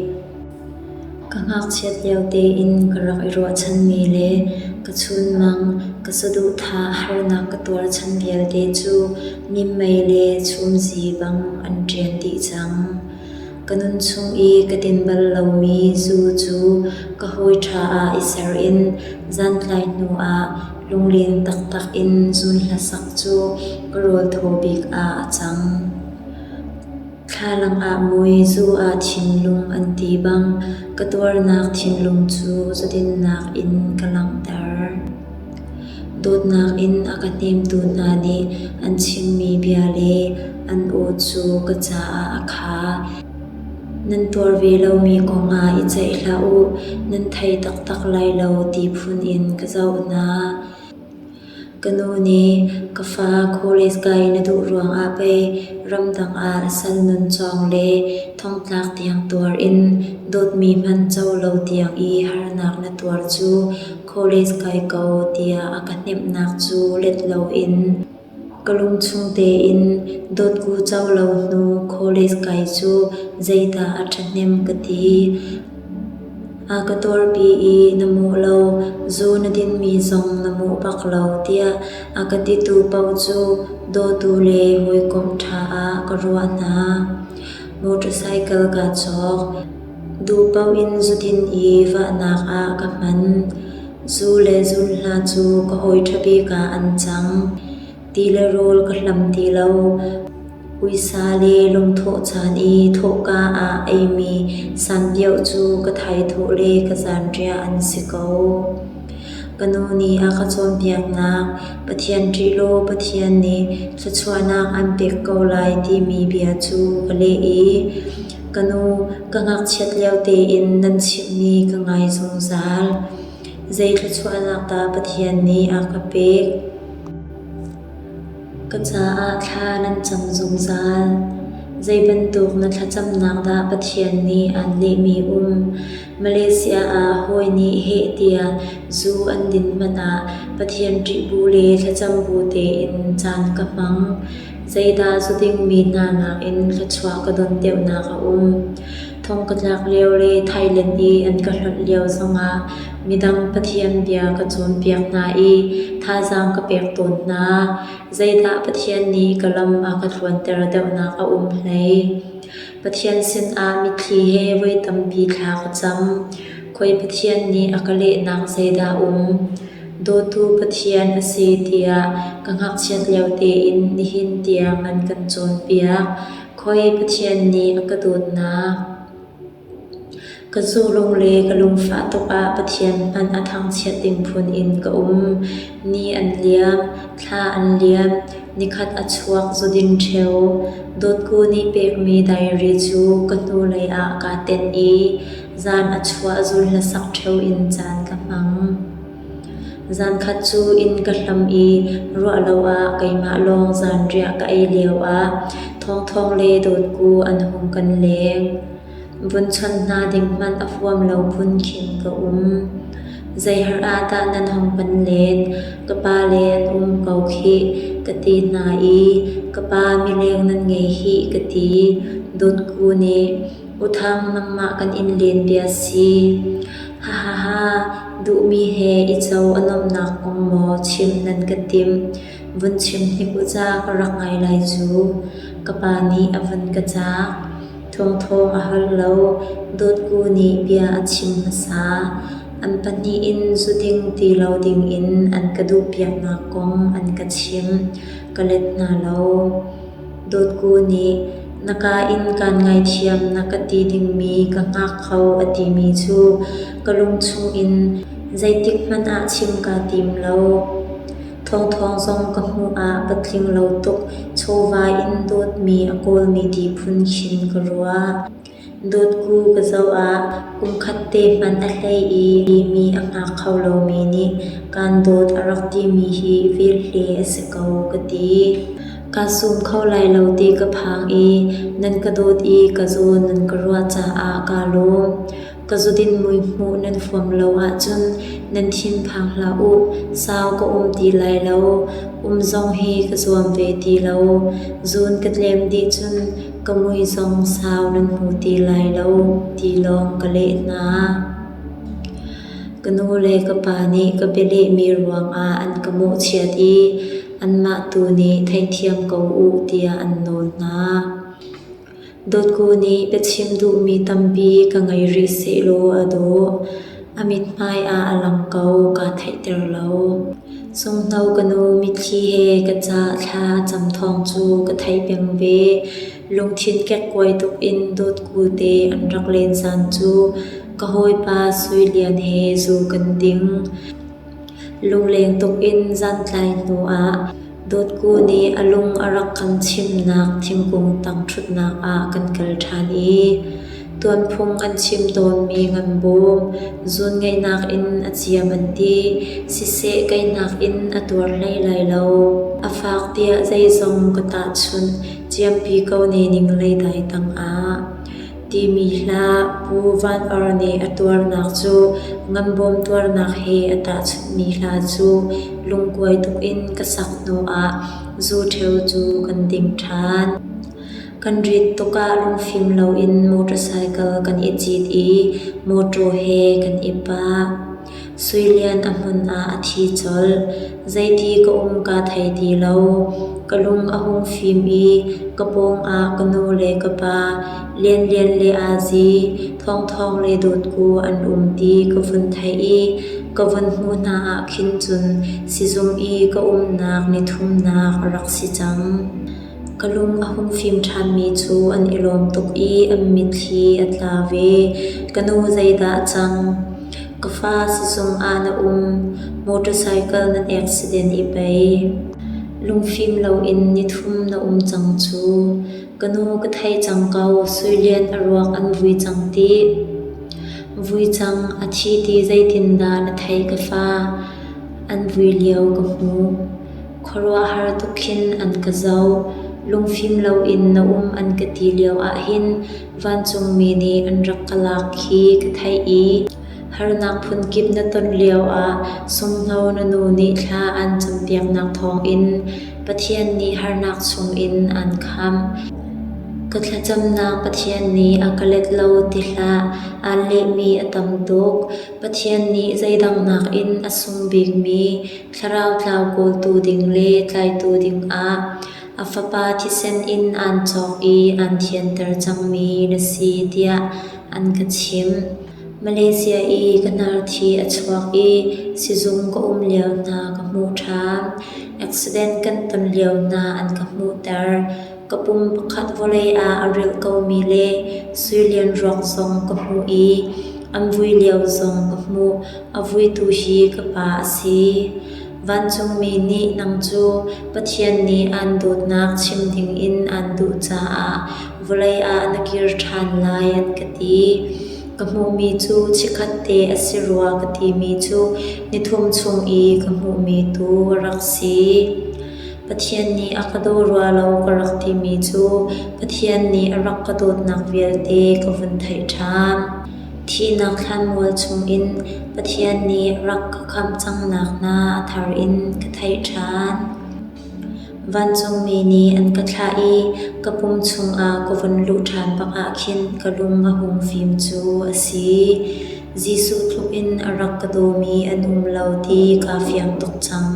Speaker 1: Ka ngakchiat lio tein ka rak i ruahchanmi le ka chunmang, ka saduhthah harnak ka tuar chan vialte cu mimmei le chumzi bang an ṭian dih cang. Ka nunchung i ka din bal lomi zu cu ka hawi ṭha ah i ser in zantlai hnu ah lungleng taktak in zunhla sak cu ka rawl thaw bik ah a cang. Thlalang ah mui, zu ah thinlung an ti bang ka tuarnak thinlung cu zudinnak in ka langhter. Dawtnak in a ka hnemtu hna nih an chimmi bia le an aw cu ka caah a kha. Nan tuar ve lomi kong ah i ceih hlah u, nan thei taktak lai lo ti phun in ka zoh hna. Ka nu nih ka fa college kai na duh ruangah pei ramdang ah sal nun cawng le thongtlak tiang tuar in dawtmi hmanh co lo tiang i harnak na tuar cu college kai ko tiah a ka hnemhnak cu let loin ka lungchung tein dawtku co lo hnu college kai cu zeidah a ṭhahnem ka ti. A ka tuarpi i na mawh lo, zu na dinmi zong na mawh bak lo tiah a ka titu paoh cu dawtu le hawikom ṭha ah ka ruah hna. Motorcycle kaa cawk. Duh paoh in zudin i vahnak ah ka hman. Zu le zunhla cu ka hawi ṭha bik ah an cang. Ti le rawl ka hlam ti lo. Uisa le lungthawh caan i thawhka ah eimi sanpioh cu ka thaithawh le ka zanriah an si ko. Ka nu nih a ka cawnpiaknak Pathian ṭih law Pathian nih thluachuahnak an pek ko lai timi bia cu ka leh i ka nu ka ngakchiat lio tein nan chimhmi ka ngai zungzal. Zei thluachuahnak dah Pathian nih a ka pek? Ka caah thla nan cam zungzal. Zei bantuk na thlacamnak dah Pathian nih aan lehmi um? Malaysia ah hawi nih heh tiah zu an din hmanh ah Pathian ṭih bu le thlacam bu tein caan ka hmang. Zeidah zu dingmi hna nakin thluachuah ka don deuhnak a um? Thong ka tlak lio le Thailand i an ka hlonh lio zongah midang Pathian bia ka cawnpiak hna i thazaang ka pek tawn hna. Zeidah Pathian nih ka lam a ka thluanter deuhnak a um hlei? Pathian sinah mitthli he voi tampi thla ka cam. Khoi Pathian nih a ka lehnak zeidah um? Dawtu Pathian a si tiah ka ngakchiat lio tein nihin tiang nan kan cawnpiak. Khoi Pathian nih a ka dawtnak? Ka zuhlung le ka lungfah tuk ah Pathian hmanh a thangchiat ding phun in ka um. Ni an liam, thla an liam, nikhat a chuak zudin ṭheo. Dawtku nih pekmi diary cu ka hnulei ah kaa tenh i zan a chuah zul hlasak ṭheo in caan ka hmang. Zankhat cu inn ka hlam i ruahlo ah keimah lawng zanriah ka ei lioah Thawngthawng le Dawtku an hung kan leng. Vun chawnh hna ding hmanh a huam lo phun khin ka um. Zeihar ah dah nan hung kan len? Ka pa le an um ko khih ka ti hna i ka pa mileng nan ngei hih ka ti. Dawtku nih U Thang nangmah kan in len bia si. Hahaha, duhmi he i co a nuamhnak kong maw chim nan ka timh? Vun chim hnik u ca ka rak ngai lai cu. Ka pa nih a vun ka caak. Thawngthawng a holh lo. Dawtku nih bia a chim hmasa. An pahnih in zu ding ti lo dingin an ka duhpiaknak kong an ka chimh. Ka let hna lo. Dawtku nih na kaa in kaan ngaithiam na ka ti dingmi ka hngak kho a timi cu ka lung chungin zeitikhmanh ah chim kaa tim lo. Thawngthawng zong ka hmuh ah patling lo tuk chawva in dawtmi a kawlmi ti phun khin ka ruah. Dawtku ka zoh ah kum khat te hmanh a hlei i mi a hngak kho lomi nih kaan dawt a rak timi hi velhle a si ko ka ti. Kaa sum kho lai lo ti ka phang i nan ka dawt i ka zawn nan ka ruah caah kaa lawm. Ka zudin mui hmuh nan huam lo ahcun nan thinphang hlah u, sau ka um ti lai lo. Um zong hi ka zuam ve ti lo. Zun ka tlem dih cun ka mui zong sau nan hmu ti lai lo ti lawng ka leh hna. Ka nu le ka pa nih ka bialehmi ruangah an ka mawhchiat i anmah tu nih theihthiam ko u tiah an nawl hna. Dawtku nih biachim duhmi tampi ka ngei rih sehlaw a dawh. A mithmai ah a lang ko, kaa theihter lo. Sunghno ka nu mitthli he ka ca thla a cam thawng cu ka theih peng ve. Lungthin kekkuai tuk in dawtku te an rak len zan cu ka hawipa Sui Lian he zu kan ding. Lungleng tuk in zantlai hnu ah Dawtku nih a lung a rak kan chimnak thingkung tang ṭhutnak ah kan kal ṭhan i tuanphung an chim tawnmi nganbawm zuunngaihnak in a ciam an ti. Siseh keinak in a tuar hlei lai lo. A fak tiah zeizong ka tahchunh ciampi ko ne ning leidai tangah. Timi hla Pu Van Or nih a tuarnak cu nganbawm tuarnak he a tahchunhmi hla cu lungkuai tuk in ka sak hnuah zu ṭheo cu kan ding ṭhan. Kan rit tuk ah lungfim loin motorcycle kan i cit i mawṭaw he kan i pah. Sui Lian a hmun ah a thi colh. Zeiti ka um kaa thei ti lo. Ka lung a hung fim i ka pawngah ka nu le ka pa, Lianlian le Azi, Thawngthawng le Dawtku an um ti ka vun theih i ka vun hmuh hna ah khin cun sizung i ka umnak nithumnak a rak si cang. Ka lung a hung fim ṭhanmi cu an i lawm tuk i an mitthli a tla ve. Ka nu zeidah a cang? Ka fa sizung ah na um. Motorcycle nan accident i pei. Lungfim loin nithum na um cang cu. Ka nu ka theih cang ko. Sui Lian a ruak an vui cang tih. Vui cang, a thi ti zeitindah na theih ka fa? An vui lio ka hmuh. Khuaruahhar tuk khin an ka zoh. Lungfim loin na um an ka ti lio ahhin vancungmi nih an rak ka lak khi ka theih i harnak phunkip na ton lioah sunghno na nu nih thla aan campiaknak thawngin Pathian nih harnak chungin aan khamh. Ka thlacamnak Pathian nih a ka let lo ti hlah, aan lehmi a tam tuk. Pathian nih zeidang nakin a sung bikmi Thlarau tlau kawltu ding le tlaitu dingah a Fapa thisen in aan cawk i aan thianter cangmi na si tiah an ka chimh. Malaysia i ka hnarthi a chuak i sizung ka um lio hna ka hmuh ṭhan. Accident kan ton lio hna an ka hmuhter. Ka pum pakhat vawlei ah a rilh komi le Suilian ruak zong ka hmuh i an vui lio zong ka hmuh. A vuitu hi ka pa a si. Vancungmi nih nang cu Pathian nih aan dawtnak chim dingin aan duh caah vawlei ah na kir ṭhan lai an ka ti. Ka hmuhmi cu chikkhatte a si rua ka timi cu nithum chung i ka hmuhmi tu a rak si. Pathian nih a ka daw rua lo ka rak timi cu Pathian nih a rak ka dawtnak vialte ka vun theih ṭhan. Thihnak thlanmual chungin Pathian nih rak ka khamh cangnak hna a thar in ka theih ṭhan. Vancungmi nih an ka thlah i ka pum chungah ka vun luh ṭhan bak ah khin ka lung a hung fim cu a si. Jesuh tluk in a rak ka dawmi an um lo ti kaa fiang tuk cang.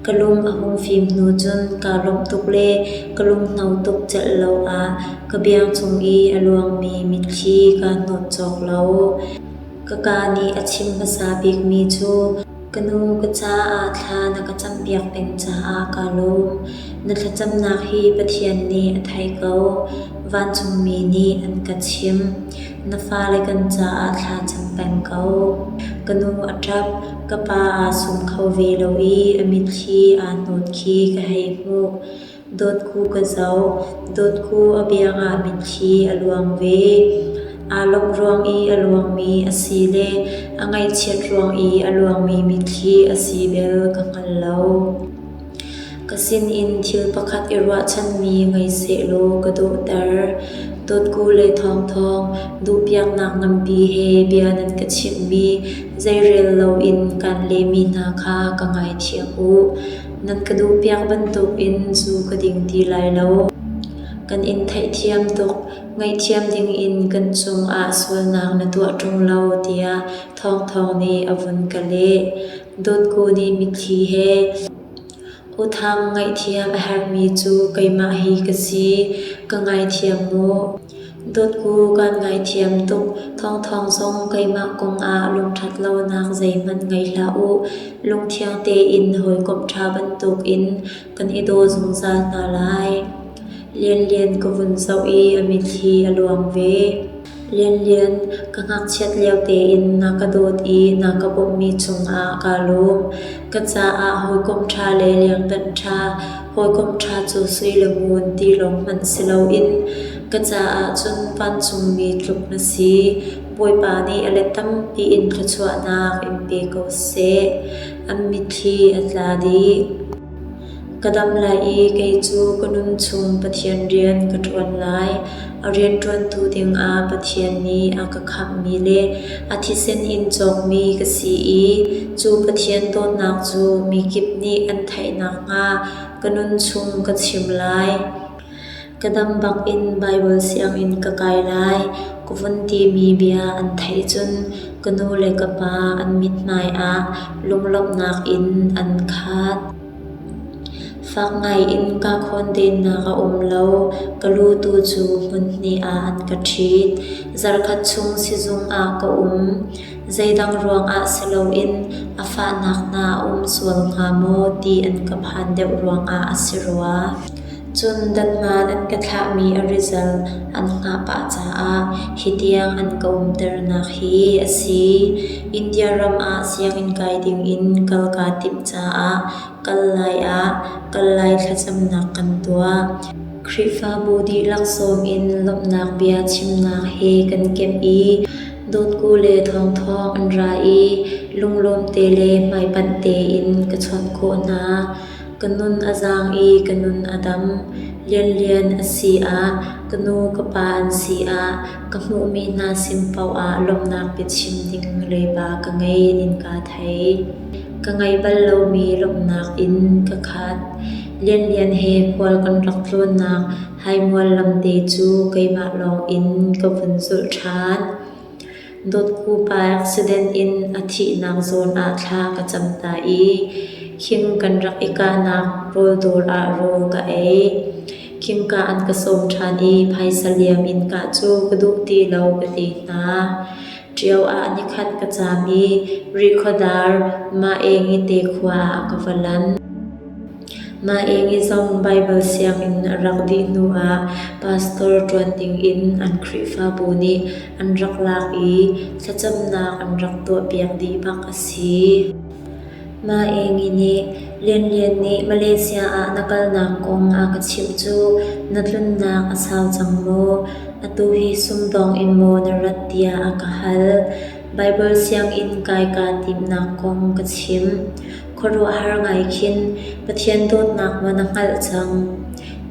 Speaker 1: Ka lung a hung fim hnu cun kaa lawmh tuk le ka lunghno tuk celh lo ah ka biang cung i a luangmi mitthli kaa hnawt cawk lo. Ka kaa nih a chim hmasa bikmi cu ka nu ka caah thla na ka campiak peng caah kaa lawm. Na thlacamnak hi Pathian nih a theih ko. Vancungmi nih an ka chimh. Na fale kan caah thla cam peng ko. Ka nu a ṭap. Ka pa aa sum kho ve lo i a mitthli aa hnawt khi ka hei hmuh. Dawtku ka zoh. Dawtku a biang ah mitthli a luang ve. Aa lawmh ruang i a luangmi a si le a ngaihchiat ruang i a luangmi mitthli a si bel ka hngal lo. Ka sinin thil pakhat i ruahchanmi ngei sehlaw ka dawhter. Dawtku le Thawngthawng, duhpiaknak nganpi he bia nan ka chimhmi zeirel loin kaan lehmi hna kha ka ngaithiam u. Nan ka duhpiak bantukin zu ka ding ti lai lo. Kan in theihthiam tuk. Ngaihthiam dingin kan cungah sualnak na tuah ṭung lo tiah Thawngthawng nih a vun ka leh. Dawtku nih mitthli he U Thang, ngaihthiam a herhmi cu keimah hi ka si. Ka ngaithiam mu. Dawtku, kaan ngaithiam tuk. Thawngthawng zong keimah kong ah lungṭhat lonak zeihmanh ngei hlah u. Lungthiang tein hawikom ṭha bantukin kan i daw zungzal hna lai. Lianlian ka vun zoh i a mitthli a luang ve. Lianlian, ka ngakchiat lio tein na ka dawt i na ka bawmhmi cungah kaa lawm. Ka caah hawikom ṭha le liangdanh ṭha, hawikom ṭha cu sui le ngun ti lawng hmanh si loin ka caah cun vancungmi tluk na si. Bawipa nih a let tampi in thluachuahnak in pe ko seh. An mitthli a tla dih. Ka dam lai i kei cu ka nun chung Pathian rian ka ṭuan lai. A rianṭuantu dingah Pathian nih a ka khamhmi le a thisen in cawkmi ka si i cu Pathian dawtnak cu mi kip nih an theih nakhnga ka nun chung ka chim lai. Ka dam bakin Baibal sianginn ka kai lai, ka vun timi bia an theih cun ka nu le ka pa an mithmai ah lunglawmhnak in an khat. Fak ngaiin kaa khawndennak a um lo, ka lu tu cu hmunhnih ah an ka ṭhit. Zarkhat chung sizung ah ka um. Zeidang ruangah si loin a fahnak hna a um sual hnga maw ti an ka phan deuh ruangah a si rua. Cun dathmaan an ka thlahmi a result an hngah pah caah hi tiang an ka umternak hi a si. India ram ah sianginn kai dingin kal kaa timh caah kal lai ah kal lai thlacamnak kan tuah. Khrihfabu dihlak sawm in lawmhnak bia chimnak he kan kemh i Dawtku le Thawngthawng an ra i lunglawm te le hmaipanh tein ka chawnh khawh hna. Ka nun a zaang i ka nun a dam. Lianlian a si ah, ka nu ka pa an si ah, ka hmuhmi hna sin paoh ah lawmhnak biachim ding leiba ka ngei in kaa thei. Ka ngei bal lomi lawmhnak in ka khat. Lianlian he khual kan rak tlawnnak Haimual lamte cu keimah lawng in ka vun zulh ṭhan. Dawtku pa accident in a thihnak zawn ah thla ka cam ta i khing kan rak i kahnak rawldawr ah rawl ka ei. Khingka an ka sawm ṭhan i phaisa liam in kah cu ka duh ti lo ka ti hna. Ṭio ah nikhat ka caam i Rihkhawdar Maengi te khua ah ka va lan. Maengi zong Baibal sianginn a rak dih hnuah pastor ṭuan dingin an Khrihfabu nih an rak lak i thlacamnak an rak tuahpiak dih bak a si. Maengi nih Lianlian nih Malaysia ah na kalnak kong a ka chimh cu na tlunnak a sau cang maw? Atu hi sumdawng in maw na rat tiah a ka hal. Baibal sianginn kai kaa timhnak kong ka chim. Khuaruahhar ngai khin Pathian dawtnak maw na hngalh cang?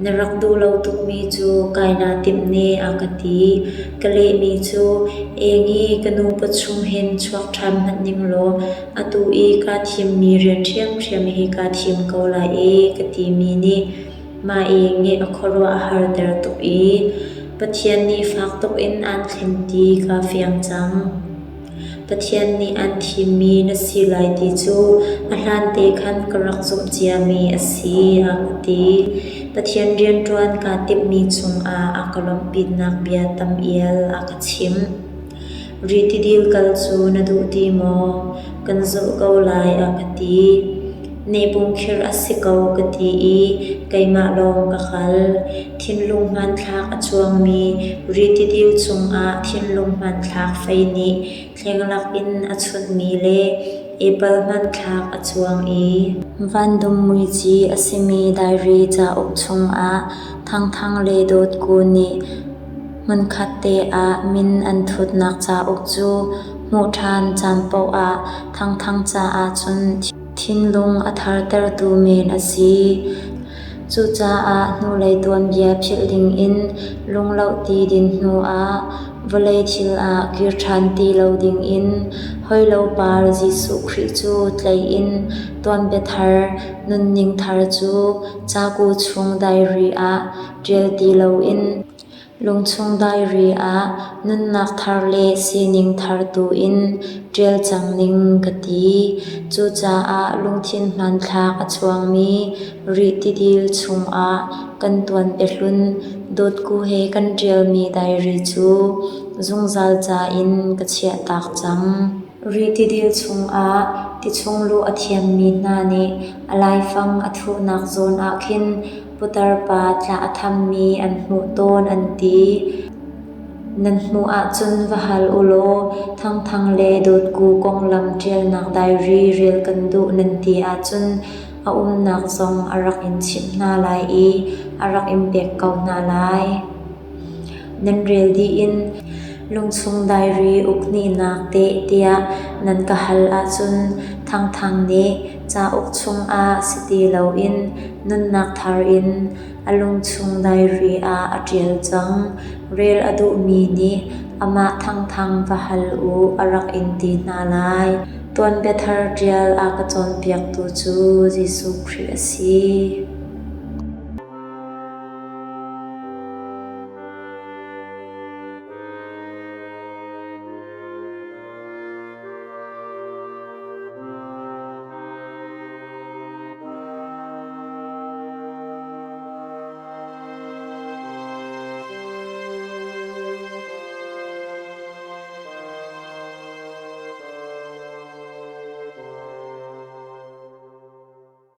Speaker 1: Na rak duh lo tukmi cu kai naa timh ne a ka ti. Ka lehmi cu, Engi, ka nu pawchung hin chuak ṭhan hmanh ning law atu i kaa thimmi rian ṭhiamṭhiam hi kaa thim ko lai e ka timi nih mah eng nih a khuaruah a harter tuk i Pathian nih fak tuk in aan thlen ti kaa fiang cang. Pathian nih aan thimmi na si lai ti cu a hlante khan ka rak zumh ciami a si, a ka ti. Pathian rianṭuan kaa timhmi cungah a ka lawmhpinak bia tam ial a ka chimh. Ri tidil kal cu na duh ti maw? Kan zulh ko lai, a ka ti. Nehbung khirh a si ko ka ti i keimah lawng ka kal. Thinlung hmanthlak a cuangmi ri tidil cungah thinlung hmanthlak fei nih thleng lakin a chunhmi le Apple hmanthlak a cuang i Vandum muici a simi diary cauk chungah Thangthang le Dawtku nih hmunkhat te ah min an thutnak cauk cu hmuh ṭhan caan paoh ah Thangthang caah cun thinlung a thartertu men a si. Cucaah hnulei tuanbia philh dingin lungloh ti din hnuah vawlei thil ah kir ṭhan ti lo dingin hawilo par Jesuh Khrih cu tlaih in tuanbia thar, nunning thar cu caku chung diary ah ṭial ti loin Lungchung diary ah nunnak thar le sining thar tu in ṭial cang ning ka ti. Cucaah lungthin hmanthlak a chuangmi Rih tidil chungah kan tuanbia hlun dawtku he kan ṭialmi diary cu zungzal ca in ka chiahtak cang. Rih tidil chungah tichung luh a thiammi hna nih a laifang a thuhnak zawn ah khin Putar pa tla a thammi an hmuh tawn an ti. Nan hmuh ahcun va hal u law Thangthang le Dawtku konglam ṭialnak diary rel kan duh nan ti ahcun a umnak zong a rak in chimh hna lai i a rak in pek ko hna lai. Nan rel dih in lungchung diary uk hnihnak teh tiah nan ka hal ahcun Thangthang nih cauk chungah si ti loin nunnak thar in a lungchung diary ah a ṭial cang. Rel a duhmi nih amah Thangthang va hal u a rak in ti hna lai. Tuanbia thar ṭial a ka cawnpiaktu cu Jesuh Khrih a si.